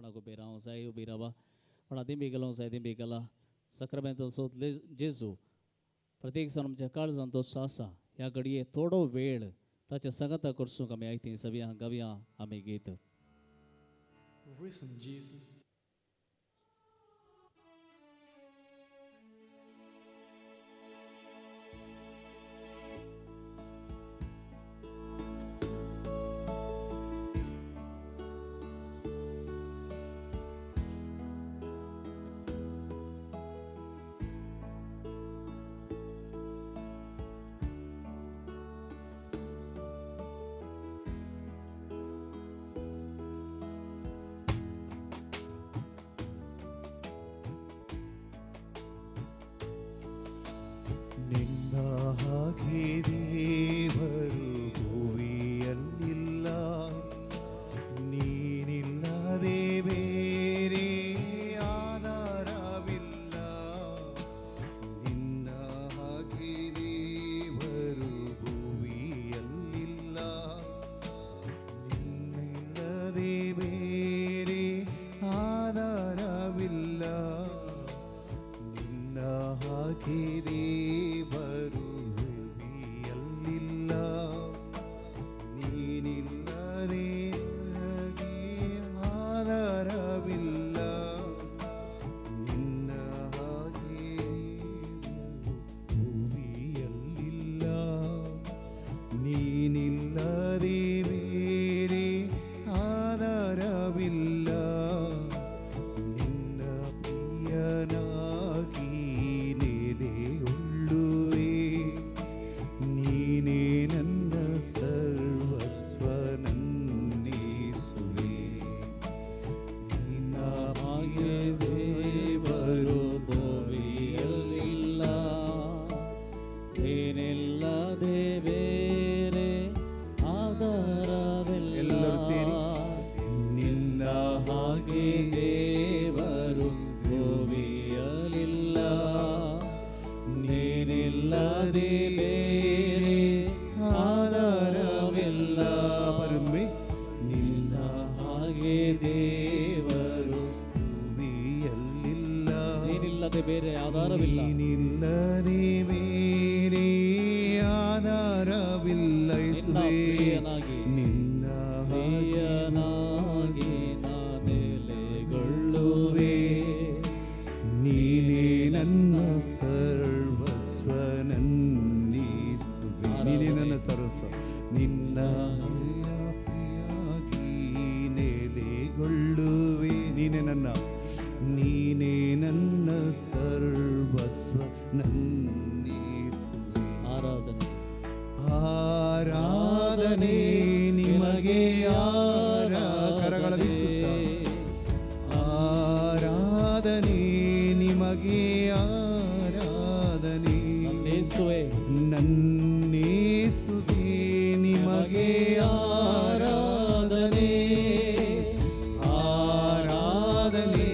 कोणाक उबी रावंक जाय उबी रावा, कोणा दिंबी घालूंक जाय दिंबी घाला। सक्रामेंत सोदले जेजू प्रत्येक जाण आमच्या काळजान तो आसा। ह्या घडये थोडो वेळ ताच्या सांगाता करसूंक आमी आयती सगळ्यां गावया आमी गीत। Risen Jesus. ನಿನ್ನ ಹಾಗೆ ದೇವರು ಭುವಿಯಲ್ಲಿಲ್ಲ, ನೀನಿಲ್ಲದೆ ಬೇರೆ ಆಧಾರವಿಲ್ಲ. ನಿನ್ನ ಹಾಗೆ ದೇವರು ಭುವಿಯಲ್ಲಿಲ್ಲ, ನಿನ್ನಿಲ್ಲದೆ ಬೇರೆ ಆಧಾರವಿಲ್ಲ. ನಿನ್ನ ಹಾಗೆ ದೇವರು ಭುವಿಯಲ್ಲಿಲ್ಲ, ನೀನಿಲ್ಲದೆ ನನಗೆ ಆಧಾರವಿಲ್ಲ. ನಿನ್ನ ಹಾಗೆ ಭುವಿಯಲ್ಲಿಲ್ಲ, ನೀನಿಲ್ಲದೆ ಬೇರೆ ಆಧಾರವಿಲ್ಲ. ನಿನ್ನ ಪ್ರಿಯನಾಗಿ ನೆಲೆಯುಳ್ಳುವೆ, ನೀನೇ ನನ್ನ ಸರ್ವಸ್ವ ನನ್ನೇಸುವೆ. ನಿನ್ನ ಹಾಗೆ ದೇವರು ಭುವಿಯಲ್ಲಿಲ್ಲ, ನೀನಿಲ್ಲದೆ ಬೇರೆ ಆಧಾರವಿಲ್ಲ. ಎಲ್ಲರೂ ಸೇರಿ ನಿನ್ನ ಹಾಗೆ ದೇವರು ಭುವಿಯಲ್ಲಿಲ್ಲ, ನೀನಿಲ್ಲದೆ ಬೇರೆ ಆಧಾರವಿಲ್ಲ. ಬರುವೆ ನಿನ್ನ ಹಾಗೆ ದೇವರು ಭುವಿಯಲ್ಲಿಲ್ಲ, ನೀನಿಲ್ಲದೆ ಬೇರೆ ಆಧಾರವಿಲ್ಲ. ನೀನಿಲ್ಲದೆ ಬೇರೆ ಆಧಾರವಿಲ್ಲ. ನಿನ್ನ ಯೇಸುವೇ ಪ್ರಿಯನಾಗಿ ನಿನ್ನ ಪ್ರಿಯನಾಗಿ ನಾನೆಲೆಗೊಳ್ಳುವೆ, ನೀನೇ ನನ್ನ ಸರ್ವಸ್ವ ನನ್ನೇಸುವೆ. ನೀನೇ ನನ್ನ ಸರ್ವಸ್ವ, ನಿನ್ನ ಪ್ರಿಯಾಗಿ ನೆಲೆಗೊಳ್ಳುವೆ. ನೀನೇ ನನ್ನ, ನೀನೇ ನನ್ನ ಸರ್ವಸ್ವ ನನ್ನೇಸುವೆ. ಆರಾಧನೆ ಆರಾಧನೆ ನಿಮಗೆ ಆರಾ ಕರಗಳ ಬೀಸುತ್ತ ಆರಾಧನೆ ನಿಮಗೆ ಆರಾಧನೆ. ನನ್ನೇಸುವೆ ನನ್ನೇಸುವೆ ನಿಮಗೆ ಆರಾಧನೆ, ಆರಾಧನೆ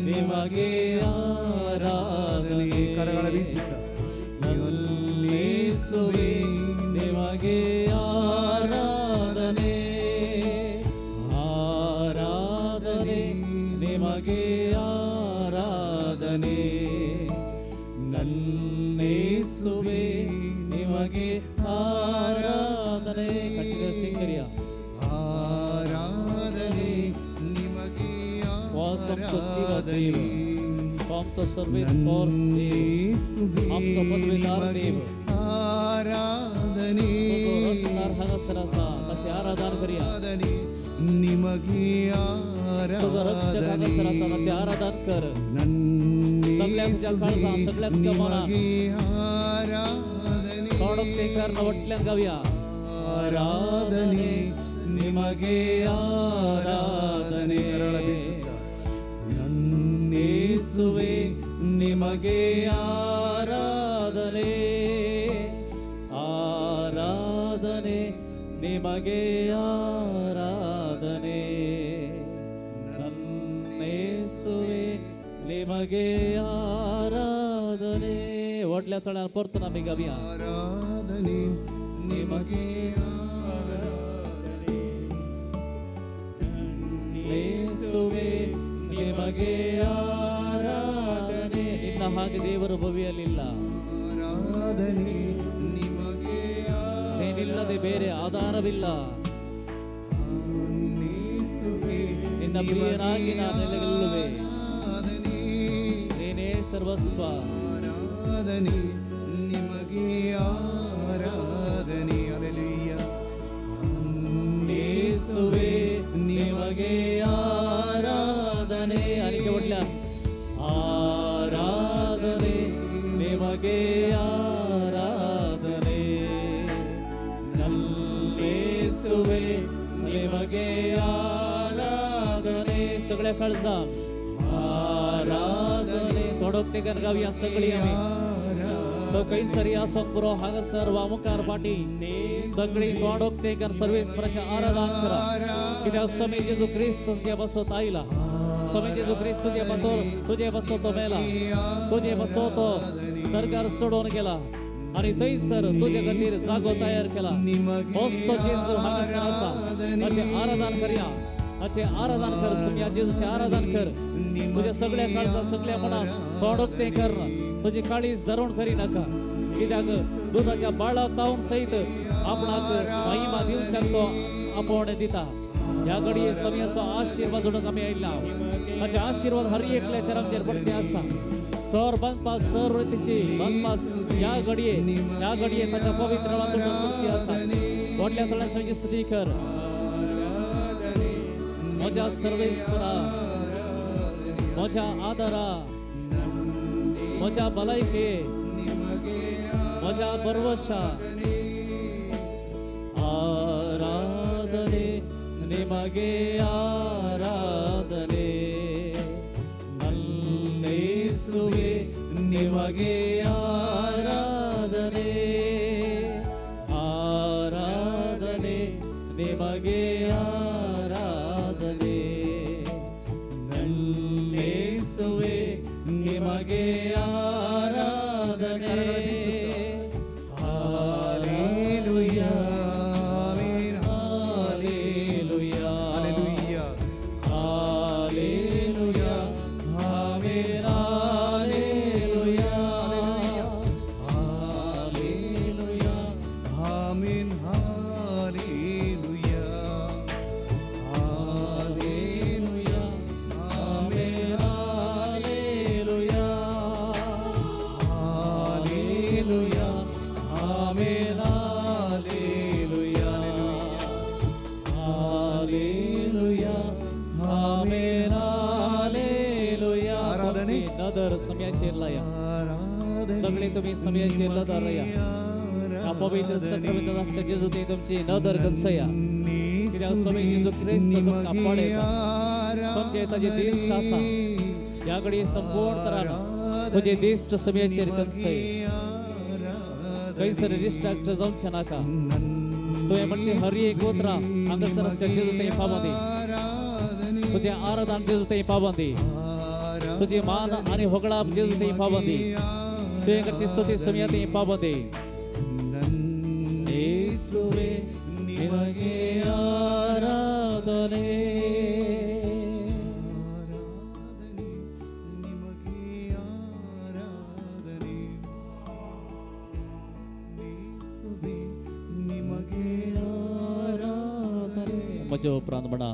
ನಿಮಗೆ ಆರಾಧನೆ. ಕರಗಳ ಬೀಸುತ್ತ ನನ್ನೇಸುವೆ ನಿಮಗೆ ಆರಾಧನೆ, ಆರಾಧನೆ ನಿಮಗೆ ಆರಾಧನೆ. ನನ್ನೇಸುವೆ ನಿಮಗೆ ಆರಾಧನೆ. ಕಟ್ಟಿದ ಸಿಂಗರಿಯ ಆರಾಧನೆ ನಿಮಗೆ ವಾಸಂಸ ಜೀವ ದೇವ. Forms of service for ನನ್ನೇಸುವೆ Arms of ಪದವಿದಾರ ನಿಮಗೆ ದೇವ. ಆರಾಧನೆ, ರಸ ताची आराधन करूया. ಆರಾಧನೆ ನಿಮಗೆ तुझो रक्षक हांगासर आसा, ಆರಾಧನೆ. ताची आराधन कर. सगळ्या तुझ्या काळजान, सगळ्या तुझ्या मनान. ನಿಮಗೆ ಆರಾಧನೆ, तोंड उक्तें कर वटल्यान गावया. ಆರಾಧನೆ ನಿಮಗೆ ಆರಾಧನೆ. ಕರಳ ಬೀಸುತ್ತ ನನ್ನೇಸುವೆ ಯೇಸುವೆ ನಿಮಗೆ ಆರಾಧನೆ, ಆರಾಧನೆ ನಿಮಗೆ ಆರಾಧನೆ. ನನ್ನೇಸುವೆ ನಿಮಗೆ ಆರಾಧನೆ. व्हडल्या तळ्यान परतून आमी गावया. ಆರಾಧನೆ ನಿಮಗೆ ಆರಾಧನೆ. ಯೇಸುವೆ ಯೇಸುವೆ ನಿಮಗೆ ಆರಾಧನೆ. ನಿನ್ನ ಹಾಗೆ ದೇವರು ಭವಿಯಲಿಲ್ಲ. ಆರಾಧನೆ ನಿಮಗೆ. ನೀನಿಲ್ಲದೆ ಬೇರೆ ಆಧಾರವಿಲ್ಲ. ಯೇಸುವೆ, ನಿನ್ನ ಪ್ರಿಯನಾಗಿ ನಾನು ನೆಲೆಗೊಳ್ಳುವೆ. ಆರಾಧನೆ. ನೀನೇ ಸರ್ವಸ್ವ. ಆರಾಧನೆ ನಿಮಗೆ ಆರಾಧನೆ. ಅಲೆಲುಯ್ಯ. ಯೇಸುವೆ ನಿಮಗೆ ಆರಾಧನೆ. ಅನಿಕೆ ಒಡ್ಲ ಆರಾಧನೆ ನಿಮಗೆ ಆರಾಧನೆ. ನಲ್ಲೇಸುವೆ ನಿಮಗೆ ಆರಾಧನೆ. सगळ्या काळजा आराधने. थोडो तेगान गावया सगळी आम्ही. तो खंयसर आसोंक पुरो हांगासर वा मुखार फाटी सगळी तोंड उक्तें सर्वेस्पराचें आराधन करा, कित्याक स्वामी जेजू क्रिस्त तुजे बसोत आयला. स्वामी जेजू क्रिस्त तुजे पातोर तुजे बसोत मेला, तुजे बसोत सरकार सोडून गेला आनी थंयसर तुजे खातीर जागो तयार केला. होच तो जेजू हांगासर आसा. ताचें आराधन करया, ताचें आराधन कर. सुम्या जेजूचें आराधन कर. तुज्या सगळ्या काळजा सगळ्या मनात तोंड उक्तें कर. तुजी काळीज धरून करी नाका, कित्याक दुधाच्या बाळा तावन सहित आपणाक महिमा दिवच्याक तो आपोवणें दिता. ह्या घडये समयाचो आशिर्वाद जोडूंक आमी आयला. ताचे आशिर्वाद हर एकल्याचेर आमचेर पडचे आसा. सर बांदपास सर वृत्तीची बांदपास ह्या घडये ह्या घडये ताच्या पवित्र वाचून पडची आसा. व्हडल्या तळ्या संगी स्तुती कर. म्हज्या सर्वेस्परा, म्हज्या आदारा, म्हज्या भलायके, म्हज्या बरवशा, आराधने निಮಗೆ ಆರಾಧನೆ. ನಲ್ಲೇಸುವೆ ನಿಮಗೆ ಆರಾಧನೆ. ಆರಾಧನೆ ನಿಮಗೆ ಆರಾಧನೆ. ನಲ್ಲೇಸುವೆ ನಿಮಗೆ ಆರಾಧನೆ. Hallelujah. Amen. Hallelujah. Hallelujah. Hallelujah. Amen. Hallelujah. Hallelujah. Amen. Hallelujah. Hallelujah. Amen. Hallelujah. Hallelujah. Amen. Hallelujah. Hallelujah. Amen. Hallelujah. आराधने. तुमची नदर समयाचेर लाया. आराधने सगळे तुम्ही समयाचेर नदर लाया. ह्या पवित्र सक्रमेंताच्या जेजू ते तुमची नदर कन्सया, कित्याक स्वामी जेजू क्रिस्त तुमकां पळयता. तुमचे ताजे दिश्ट आसा. ह्या घडये संपूर्ण तरान तुजे दिश्ट समयाचेर कन्सय. खंयसर डिस्ट्रॅक्ट जावचें नाका. तुवें म्हणचे हर एक उतरां हांगासर आसच्या जेजू थंय पावंदी. तुजें आराधन जेजू थंय पावंदी. तुजी मान आनी होगळाप जेजू थंय पावंदी. तुवें करची स्तुती समया थंय पावंदी. येसुवे निಮಗೆ आराधने. ನಿಮಗೆ ಆರಾಧನೆ. ಯೇಸುವೆ ನಿಮಗೆ आराधने. म्हज्या उपरांत म्हणा,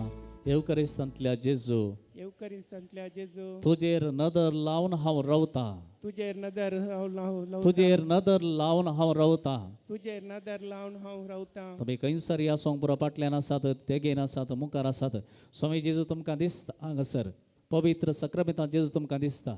येवकरिस्तांतल्या जेजू, येवकरिस्तांतल्या जेजू, तुजेर नदर लावन हांव रावतां. तुजेर नदर हांव लावतां. तुजेर नदर लावन हांव रावतां. तुजेर नदर लावन हांव रावतां. तुमी खंयसर ह्या सोंग पुरो फाटल्यान आसात, तेगेन आसात, मुखार आसात, स्वामी जेजू तुमकां दिसता. हांगासर पवित्र सक्रमेंतान जेजू तुमकां दिसता.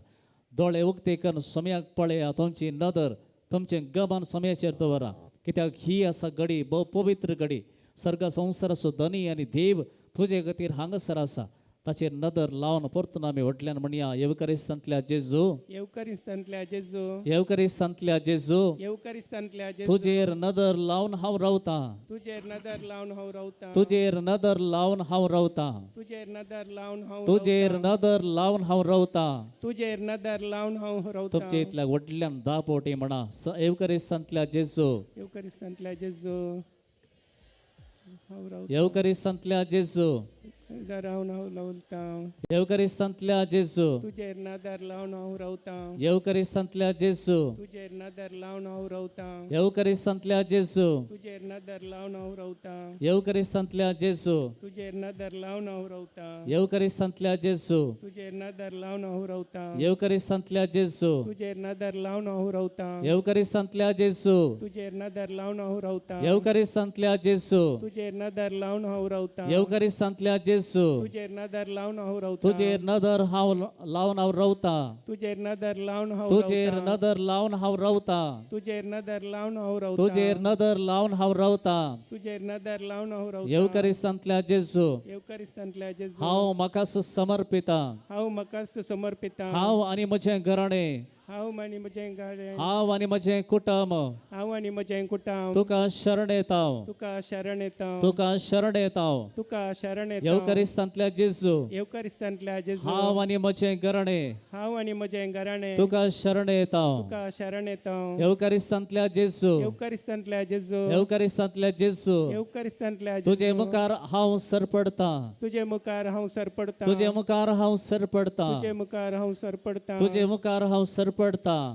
दोळे उक्ते करून स्वामयाक पळया. तुमची नदर तुमचें गमन स्वामयाचेर दवरा, कित्याक ही आसा घडी भोव पवित्र घडी. सर्ग संवसाराचो धनी आनी देव तुजे खातीर हांगासर आसा. ताचेर नदर लावन परतून आमी व्हडल्यान म्हणया, येवकरिस्तांतल्या जेजू, येवकरिस्तांतल्या जेजू, येवकरिस्तांतल्या जेजू, येवकरिस्तांतल्या जेजू, तुजेर नदर लावन हांव रावतां. तुजेर नदर लावन हांव रावतां. तुजेर नदर लावन हांव रावतां. तुजेर नदर लावन हांव तुजेर नदर लावन हांव रावतां. तुजेर नदर लावन हांव रावतां. तुमचे इतल्या व्हडल्यान 10 फावटी म्हणा, येवकरिस्तांतल्या जेजू, येवकरिस्तांतल्या जेजू हांव रावतां. येवकरिस्तांतल्या जेजू, नदर लावन हांव रावतां. येवकरिस्तांतल्या जेजू. तुजेर नदर लावन हांव रावतां. येवकरिस्तांतल्या जेजू. तुजेर नदर लावन हांव रावतां. येवकरिस्तांतल्या जेजू. तुजेर नदर लावन हांव रावतां. येवकरिस्तांतल्या जेजू. तुजेर नदर लावन हांव रावतां. येवकरिस्तांतल्या जेजू. तुजेर नदर लावन हांव रावतां. येवकरिस्तांतल्या जेजू. तुजेर नदर लावन हांव रावतां. येवकरिस्तांतल्या जेजू. तुजेर नदर लावन हांव रावतां. येवकरिस्तांतल्या जेजू. तुजेर नदर लावन हांव रावतां. येवकरिस्तांतल्या जेजू. तुजेर नदर लावन हांव रावतां. तुजेर नदर हांव लावन हांव रावतां. तुजेर नदर लावन हांव तुजेर रावतां. नदर लावन हांव रावतां. तुजेर नदर लावन हांव रावतां. तुजेर नदर लावन हांव रावतां. तुजेर नदर लावन हांव रावतां. येवकरिस्तांतल्या जेजू. येवकरिस्तांतल्या जेजू. हांव म्हाकाच समर्पितां. हांव म्हाकाच समर्पितां. हांव आनी म्हजें घराणें. हांव आनी म्हजें घराणें. हांव आनी म्हजें कुटुंब. हांव आनी म्हजें कुटुंब. तुका शरण येता. तुका शरण येता. तुका शरण येता. तुका शरण येता. येवकरिस्तांतल्या जेजू. येवकरिस्तांतल्या जेजू. हांव आनी म्हजें घराणें. हांव आनी म्हजें घराणें. तुका शरण येता. तुका शरण येता. येवकरिस्तांतल्या जेजू. येवकरिस्तांतल्या जेजू. येवकरिस्तांतल्या जेजू. येवकरिस्तांतल्या तुजे जेजू. मुखार हांव सरपडतां. तुजे मुखार हांव सरपडतां. तुजे मुखार हांव सरपडतां. तुजे मुखार हांव सरपडतां. तुजे मुखार हांव सरपडतां.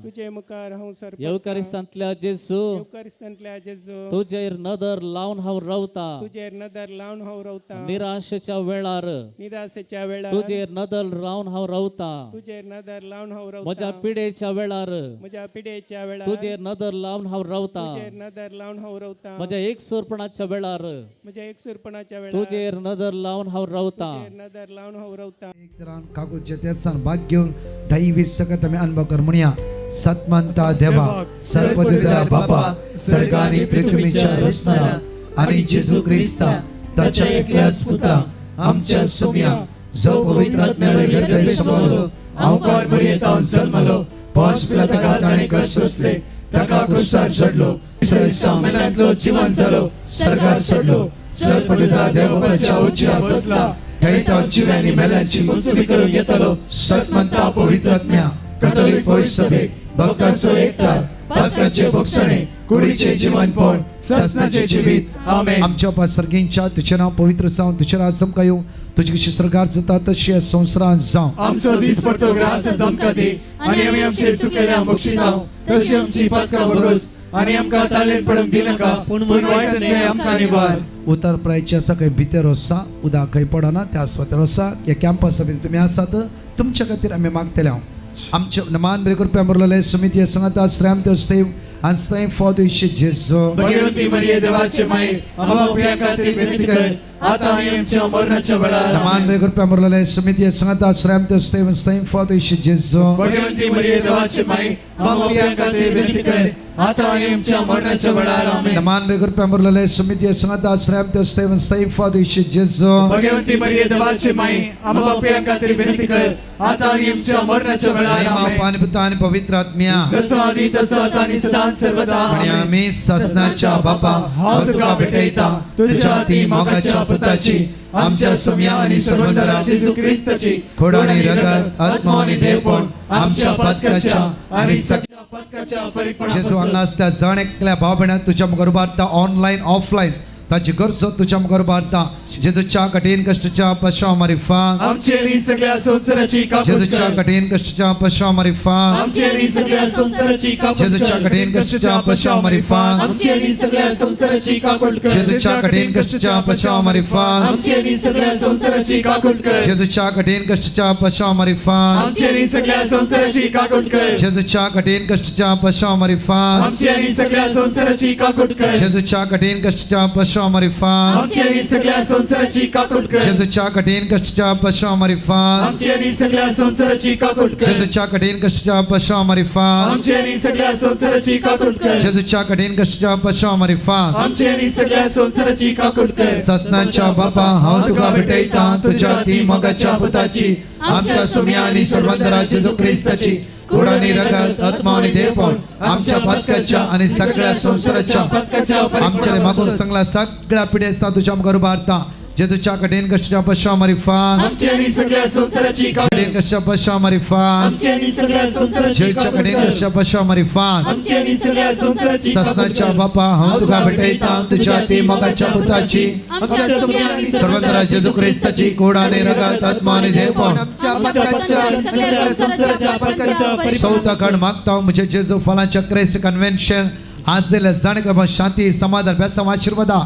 तुजे मुखार हांव सरपडतां. येवकरिस्तांतल्या जेजू. येवकरिस्तांतल्या जेजू. तुजेर नदर लावन हांव रावतां. तुजेर नदर लावन हांव रावतां. निराशेच्या वेळार. निराशेच्या वेळार. तुजेर नदर लावन हांव रावतां. तुजेर नदर लावन हांव म्हज्या रावतां. पिडेच्या वेळार. म्हज्या पिडेच्या वेळार. तुजेर नदर लावन हांव रावतां. तुजेर नदर लावन हांव रावतां. म्हज्या एकसुरपणाच्या वेळार. म्हज्या एकसुरपणाच्या वेळार. तुजेर नदर लावन हांव रावतां. तुजेर नदर लावन हांव रावतां. एक तरान कागद जेत्यासान भाग घेवन दैवी सकत आमी अनुभव कर म्हणया. सतमंता देवा सर्वदिदा बापा सर्गानी पृथ्वीच्या रचणारा आणि जेजू क्रिस्ता ताच्या एकल्याच पुता आमच्या सोम्या जो पवित्र आत्म्याने गर्भे समावलो अवकार मरियेतावन जल्मलो, पोंस पिलाताका ताणें कश्ट सोंसले, ताका क्रुसार चडलो, तिसऱ्या दिसा मेल्यांतलो जिवन जालो, सर्गार चडलो, सर्वपिता देवबापाच्या उजव्या बसला, थंय तो जिव्या आनी मेल्यांची मुंचवी करूंक येतलो. सतमंता पवित्र आत्म्या कथोलीक पवित्र सभेक, भक्तांचो एकतार, पातकाचे भोगसणे, कुडीचे जिवनपण, सासणाचे जिवीत. आमेन. आमच्या बापा सर्गींच्या तुझें नांव पवित्र जावं, तुझें राज आमकां येवं, तुजी कशी सर्गार जाता तशी ह्या संवसारांत जावं. आमचो दीस पडतो ग्रास आमकां दी आनी आमी आमचे चुकलेल्या मोक्षितांव तशी आमची पातकां भरोस आनी आमकां तालेन पडूंक दिनाका, पूण वायटांतलें आमकां निवार. उतर प्रायचे आसा खंय भितर आसा, उदक खंय पडना त्या सुवातेर आसा. ह्या कॅम्पसा भितर तुमी आसात, तुमच्या खातीर आमी मागतले हांव. आमचे मान बरे कृपया मुरलेले समिती संगता श्रम देव आणि फॉदेश जेजू. भगवती मरिये देवाचे माई, आम्हा पाप्यां खातीर विनंती कर, आता आनी आमच्या मरणाच्या वेळार. मान बरे कृपया मुरलेले समिती संगता श्रम देव फॉदेश जेजू. भगवती मरिये देवाचे माई, आम्हा पाप्यां खातीर विनंती कर, आता आनी आमच्या मरणाच्या वेळार. आमेन. मान बरे कृपया मुरलेले समिती संगता श्रम देव फॉदेश जेजू. भगवती मरिये देवाचे माई, आम्हा पाप्यां खातीर विनंती कर, आता आनी आमच्या मरणाच्या वेळार. आमेन. पाणी पुता आणि पवित्र आत्म्या. जसो आदी तसो आता आनी सदांच सर्वदा. आणि आमेन. आम्ही ससनाच्या बापा हांव तुका भेटयता तुझ्या ती मोगाच्या पुताची, आमच्या सोम्या आनी सर्वंदरा जेजू क्रिस्ताची खोड आणि रगत, आत्मा आणि देवपण आमच्या पातकाच्या आणि सगळ्या पातकाच्या जेजू फरीकपणापासून हांगा आसता जण एकल्या भाव भयणां तुज्या मुखार उबारता, ऑनलायन ऑफलायन ताची गरजो तुज्या मुखार उबारता. जेजूच्या कठीण कश्टाच्या पशा मारिफा. आमचे आनी सगळ्या संवसाराची काकूत जेजूच्या कर. कठीण कश्टाच्या पशा मारिफा. आमचे आनी सगळ्या संवसाराची काकूत जेजूच्या कर. कठीण कश्टाच्या पशा मारिफा. आमचे आनी सगळ्या संवसाराची काकूत कर. जेजूच्या कठीण कश्टाच्या पशा मारिफा. आमचे आनी सगळ्या संवसाराची काकूत कर. जेजूच्या कठीण कश्टाच्या पशा मारिफा. आमचे आनी सगळ्या संवसाराची काकूत कर. जेजूच्या कठीण कश्टाच्या पशा मारिफा. आमचे आनी सगळ्या संवसाराची काकूत कर. जेजूच्या कठीण कश्टाच्या पशा मारिफा. आमचे आनी सगळ्या संवसाराची काकूत कर. जेजूच्या कठीण कश्टाच्या पशा मारिफा. आमचे आनी सगळ्या संवसाराची काकूत कर. जेजूच्या कठीण कश्टाच्या पशा मारिफा. आमचे आनी सगळ्या संवसाराची काकूत कर. जेजूच्या कठीण कश्टाच्या पशा मारिफा. आमचे आनी सगळ्या संवसाराची काकूत कर. ससनाच्या बापा हांव तुका भेटयता तुझ्या ती मोगाच्या पुताची, आमच्या सोम्या आणि सर्वंदरा जेजू क्रिस्ताची खोड आणि रगत, आत्मा आणि देवपण आमच्या पातकाच्या आणि सगळ्या संवसाराच्या पातकाच्या आमच्या मागून सांगला सगळ्या पिढ्या तुझ्या मुखार उबारता. जेजूच्या कठीण कश्टा पश्चा मारिफात आमची आणि सगळ्या संसाराची कठीण कश्टा पश्चा मारिफात आमची आणि सगळ्या संसाराची जेजूच्या कठीण कश्टा पश्चा मारिफात आमची आणि सगळ्या संसाराची ससनाच्या बापा, हांव तुका भेटयता तुझ्या ती मोगाच्या पुताची आमच्या सुम्या आणि सर्वंतरा जेजू क्रिस्ताची कोड आणि रगात आत्मा आणि देवपण आमच्या पातकाच्या आणि सगळ्या संसाराच्या पातकाच्या सौताकड मागता म्हणजे जेजू फलांच्या क्रेस कन्व्हेन्शन आज दिल्या जाणेकर शांती समाधान बेसाम आशीर्वादा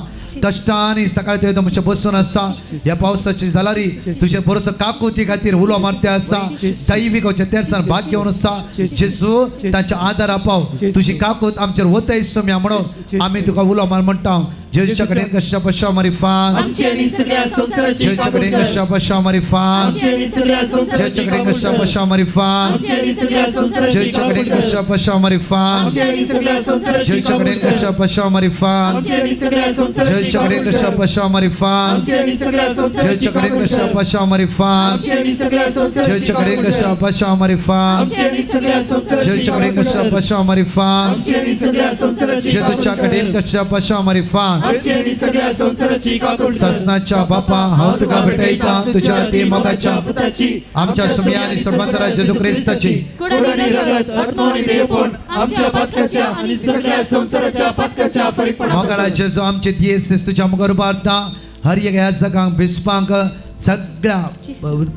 कष्टाने सकाळी ते तुमच्या बसून आसा ह्या पावसाची जालारी तुझे भरोसो काकुती खातीर उलो मारते आसा दैवीक तेरसान भाग घेवन आसा जेजू तांच्या आदार आपाव तुजी काकूत आमचेर वतय सम्या म्हणून आमी तुका उलो मार म्हणटा. जेजूच्या कडेन कश्टा पश्चा मारिफात आमची आणि सगळ्या संसाराची जेजूच्या कडेन कश्टा पश्चा मारिफात आमची आणि सगळ्या संसाराची जेजूच्या कडेन कश्टा पश्चा मारिफात आमची आणि सगळ्या संसाराची जेजूच्या कडेन कश्टा पश्चा मारिफात आमची आणि सगळ्या संसाराची जेजूच्या कडेन कश्टा पश्चा मारिफात आमची आणि सगळ्या संसाराची जेजूच्या कडेन कश्टा पश्चा मारिफात आमची आणि सगळ्या संसाराची जेजूच्या कडेन कश्टा पश्चा मारिफात आमची आणि सगळ्या संसाराची जेजूच्या कडेन कश्टा पश्चा मारिफात आमची आणि सगळ्या संसाराची जेजूच्या कडेन कश्टा पश्चा मारिफात आमची आणि सगळ्या संसाराची जेजूच्या कडेन कश्टा पश्चा मारिफात आमची आणि सगळ्या संसाराची काकूट ससनाच्या बापा, हांव तुका भेटयता तुझ्या ती मोगाच्या पुताची आमच्या सुम्या आणि सर्वंतरा जेजू क्रिस्ताची कोड आणि रगत आत्मा आणि देवपण आमच्या पातकाच्या आणि सगळ्या संसाराच्या पातकाच्या मोगाळा जेजू आमचे दियेस तुझ्या मुखार उबारता हर एक ह्या जगांक बिस्पांक सगळ्या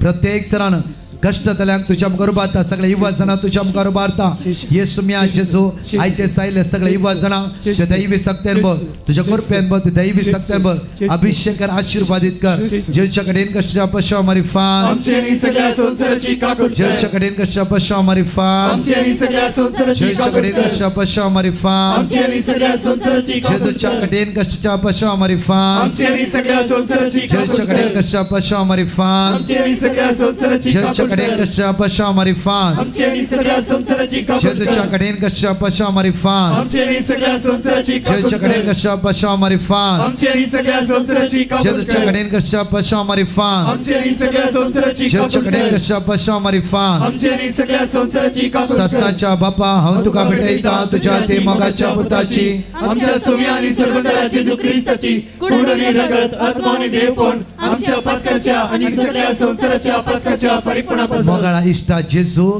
प्रत्येक तरान कष्ट जाल्यांक तुझ्या मुखार उबारता सगळे युवा जाणां तुझ्या मुखार उबारता. येसू म्या जेजू आयचे सायले सगळे युवा जाणां तुझ्या दैवी सक्त्यान बघ तुझ्या कृपेन बघ तुझ्या दैवी सक्त्यान बघ अभिषेक कर आशीर्वादित कर. जेजूच्या कडेन कश्टा पश्चा मारिफात आमची आणि सगळ्या संसाराची काकूट जेजूच्या कडेन कश्टा पश्चा मारिफात आमची आणि सगळ्या संसाराची जेजूच्या कडेन कश्टा पश्चा मारिफात आमची आणि सगळ्या संसाराची जेजूच्या कडेन कश्टा पश्चा मारिफात आमची आणि सगळ्या संसाराची जेजूच्या कडेन कश्टा पश्चा मारिफात आमची आणि सगळ्या संसाराची जेजूच्या कडेन कश्टा पश्चा मारिफात आमची आणि सगळ्या संसाराची जेजूच्या कडेन कश्टा पश्चा मारिफात आमची आणि सगळ्या संसाराची जेजूच्या कडेन कश्टा पश्चा मारिफात आमची आणि सगळ्या संसाराची जेजूच्या कडेन कश्टा पश्चा मारिफात आमची आणि सगळ्या संसाराची जेजूच्या कडेन कश्टा पश्चा मारिफात आमची आणि सगळ्या संसाराची ससनाच्या बापा, हांव तुका भेटयता तुझ्या ते मोगाच्या पुताची आमच्या सुम्या आणि सर्वंतरा जेजू क्रिस्ताची कोड आणि रगत आत्मा आणि देवपण आमच्या पातकाच्या आणि सगळ्या संसाराच्या पातकाच्या फरीकपणापासून. मोगाळा इश्टा जेजू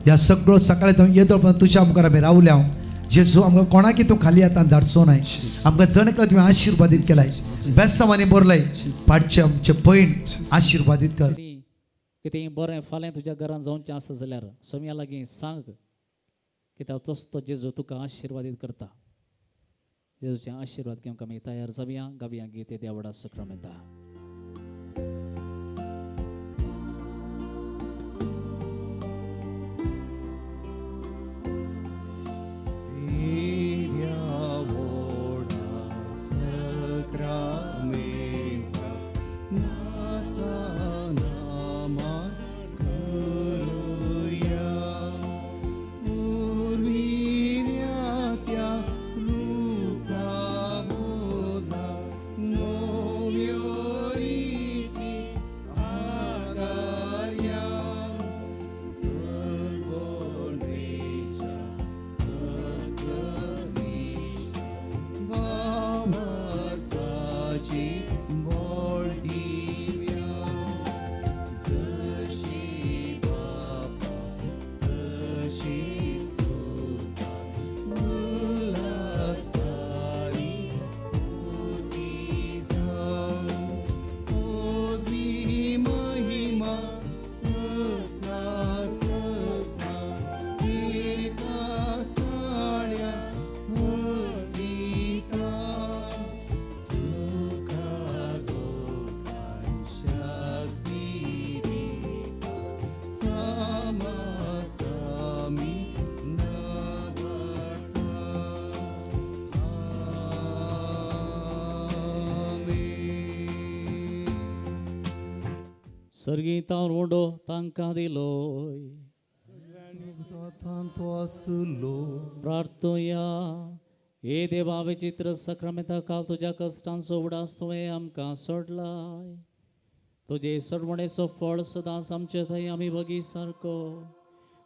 ह्या सगळो सकाळी तूं येतो पण तुझ्या मुखार आमी रावल्या. जेजू आमकां कोणाकी तूं खाली आतां धाडचो नाय आमकां जण एकलो तुवें आशिर्वादीत केलाय बेसांवांनी भरलाय पाडचे आमचे पयण आशिर्वादीत कर. कितें बरें फाल्यां तुज्या घरान जावचें आसा जाल्यार सोम्या लागीं सांग कित्याक तसो तो जेजू तुका आशिर्वादीत करता. जेजूचे आशिर्वाद घेवंक आमी तयार जावया. गावया गीत देवडा सक्रामेंता. सर्गीतावन उडो तांकां दिलोय प्रार्थुया. हे देवा विचित्र सक्रामेंता काल तुज्या कश्टांचो उडास तुवें आमकां सोडलाय. तुजे सोडवणेचो फळ सदांच आमचे थंय आमी वगी सारको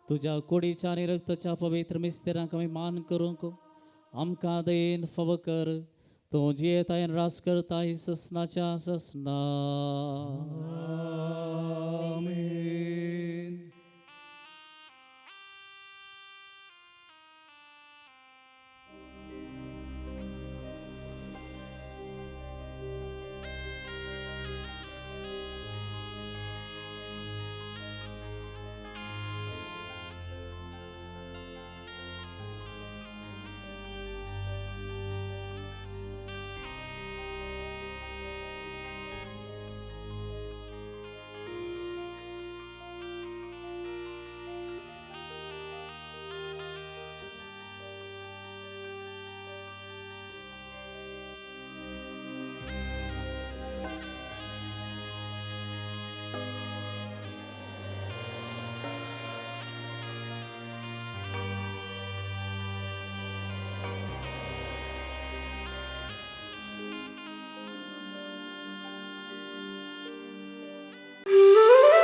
तुज्या कुडीच्या आनी रक्ताच्या पवित्र मिस्तेरांक आमी मान करूंक आमकां दयेन फावो कर. तूं जियेतायन रास करताय ससनाच्या ससना. आमेन.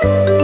Thank you.